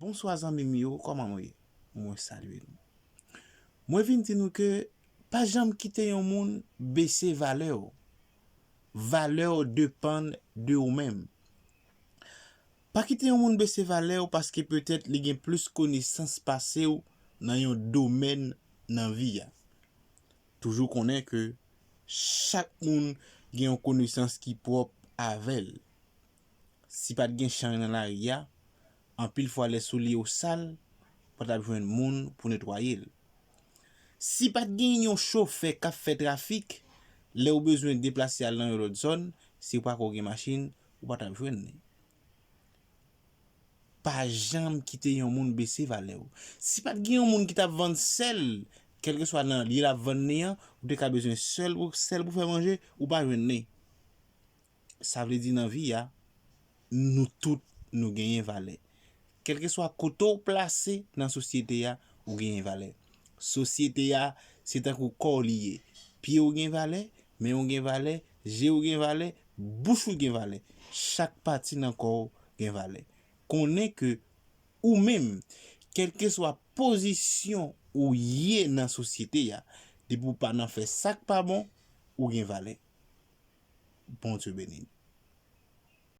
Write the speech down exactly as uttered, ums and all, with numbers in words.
Bonswa zanmi m yo, kòman nou ye? Mwen salye nou. Mwen vin di nou ke pa janm kite yon moun bese valè w. Valè w depann de ou menm. Pa kite yon moun bese valè w paske petèt li gen plis konesans pase w nan yon domèn nan vi a. Toujou konnen ke chak moun gen yon konesans ki pwòp avè l. Si pa t gen chay nan lari a, anpil fwa lè soulye w sal, ou pa t ap jwenn moun pou netwaye l. Si pa t gen yon chofè k ap fè trafik, lè w bezwen deplase al nan yon lòt zòn, si w pa ko gen machin, ou pa t ap jwenn li. Pa janm kite yon moun bese valè w. Si pa t gen yon moun ki t ap vann sèl, kèlkeswa nan lye l ap vann li an, ou te ka bezwen sèl pou, sèl pou fè manje, ou pa jwenn li. Sa vle di nan vi a, nou tout nou genyen valè. Kèlkeswa kote w plase nan sosyete a, ou genyen valè. Sosyete a, se tankou kò w li ye. Pye w gen valè, men w gen valè, je w gen valè, bouch ou gen valè. Chak pati nan kò w gen valè. Konnen ke ou menm, kèlkeswa pozisyon ou ye nan sosyete a, depi w pa nan fè sa k pa bon, ou gen valè. Bondye beni n.